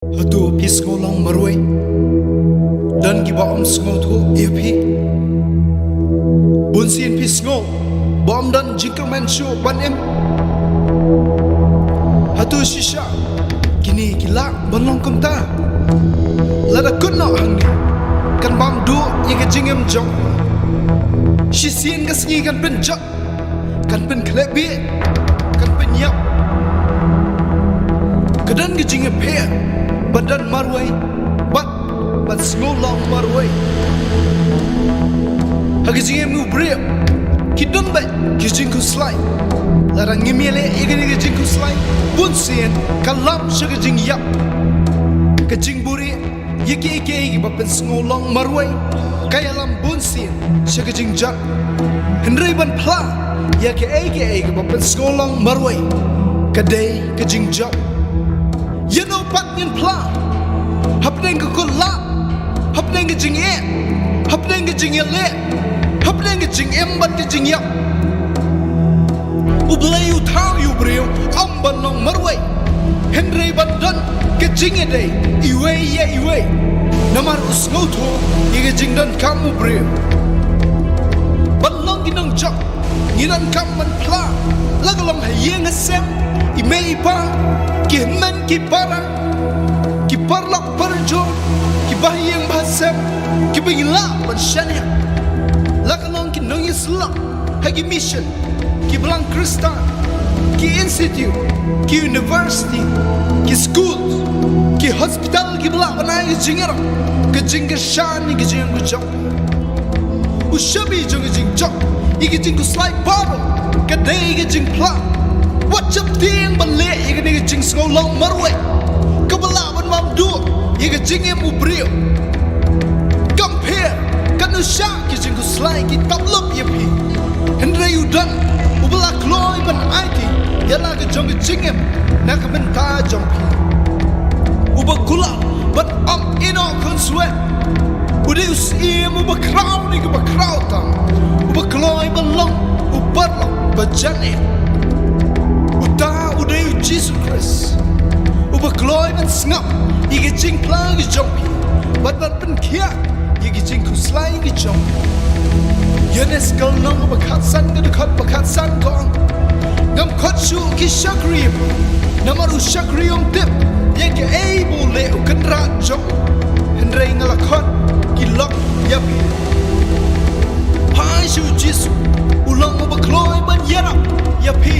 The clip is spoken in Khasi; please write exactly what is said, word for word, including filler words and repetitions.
Hato phi sngew long marwei? Don kiba ym sngewthuh ïa phi? Bun sien phi sngew ba ym don jingkyrmen shuh ban im. Hato shisha kine ki lah ban long kumta? Lada kut noh hangne, kan bam duh ïa ka jingim jong. Shisien ka sngi kan pynjot, kan pynkhleh bih, kan pynïap. Ka don ka jingïapher ban don marwei bad ban sngew long marwei. Ha ka jingim u briew ki don beit ki jingkhuslai. Lada ngim ïaleh ïa kane ka jingkhuslai, bun sien ka lam sha ka jingïap, ka jingbuhrieh. Ïa kiei kiei kiba pynsngew long marwei ka ïalam bun sien sha ka jingjot. Hynrei ban phla ïa kiei kiei kiba pynsngew long marwei ka dei ka jingjop. Ïa no pat ngin phla? Hapdeng ka kulmar, hapdeng ka jingeh, hapdeng ka jingïaleh, hapdeng ka jingim bad ka jingïap. U Blei u thaw ïa u briew ym ban long marwei, hynrei ban don ka jingïadei iwei ïa iwei. Namar u sngewthuh ïa ka jingdonkam u briew. Ban long ki nongjop ngi donkam ban phla, la ka long ha ïing ha sem, i mei i pa, ki hynmen ki para, ki paralok parajor, ki bahaïing bahasem, kiba ngi lah ban shaniah. La ka long ki nongïasyllok ha ki mission, ki balang Khristan, ki institute, ki university, ki school, ki hospital, kiba lah ban ai ka jingïarap, ka jingkyrshan ïa ka jingim ka jong. U shabi jong ka jingjop ïa ka jingkhuslai baroh ka dei ka jingphla. Wat sheptieng ban leh ïa kane ka jingsngew long marwei kaba lah ban bam duh ïa ka jingim u briew. Kam pher, katno sha ki jingkhuslai ki tap lop ïa phi, hynrei u don uba la kloi ban aiti ïa la ka jong ka jingim na ka bynta jong phi. Uba kular ban ym ïehnoh khunswet, u dei u Syiem uba khraw ne kaba khraw tam, uba kloi ban long u paralok ba jan eh. Uta u dei u Jisu Khrist, uba kloi ban sngap ïa ka jingphla ka jong phi bad ban pynkhiah ïa ka jingkhuslai ka jong phi. Ïoannis ka lynnong ba khatsan ka dkhot ba khatsan ka ong, ngam khot shuh ki shakri, namar u shakri um tip ïa kaei ba u leh u kynrad jong u. Hynrei nga la khot ki lok ïa phi. Phai sha u Jisu, u long uba kloi ban ïarap ïa phi.